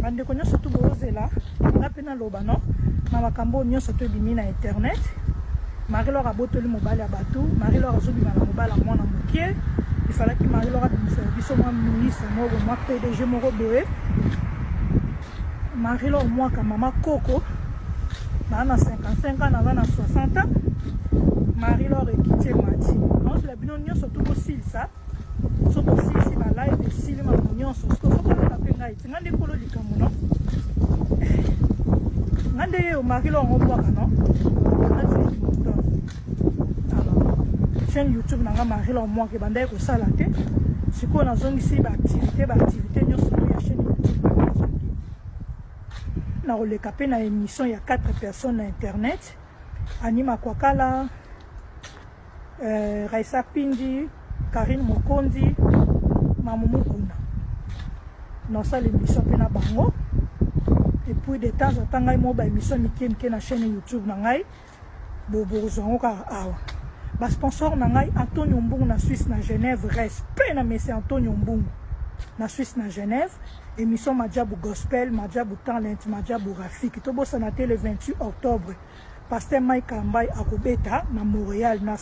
Bandeko nyonso tu bozela nga mpe naloba no na makambo oyo nyonso to ebimi na internet. Marie Laure abotoli mobali ya bato, Marie Laure azobima na mobali ya mwana mokie. Ifalaki Marie Laure abimisela biso mwa ministre moko, mwa PDG moko boye. Marie Laure Mwaka, mama koko, naa na 55 ans, naza na 60 ans. Marie Laure ekiti emati. Naozela bino nyonso tu bosilisa. Soki osilisi ba live esili makambo nyonso, sikoyo fo boloka mpe ngai ti ngai nde nkolo likambo no, ngai nde ye Marie Laure ngo bwaka no nati moto. Alors chaîne YouTube na nga Marie Laure Mwaka ebandaki kosala te, sikoyo nazongisi baactivité, baactivité nyonso ya chaîne YouTube na ngai ezongi. Nakoleka mpe na émission ya 4 personnes na internet: Anima Kwakala, Raisa Pindi, Karine Mokondi, Mamu Mukuna. Nasala émission mpe na bango et puis de temps en temps ngai mo baémission mike mike na chaîne YouTube na ngai. Bokozwa yango kaka awa. Basponsor na ngai: Antonio Mbungu na Suisse na Genève, respect na mese Antonio Mbungu na Suisse na Genève. Émission Majabu Gospel, Majabu Talent, Majabu Rafiki. Tobosana te, le 28 octobre, pasteur Mike Kambai akobeta na Montréal na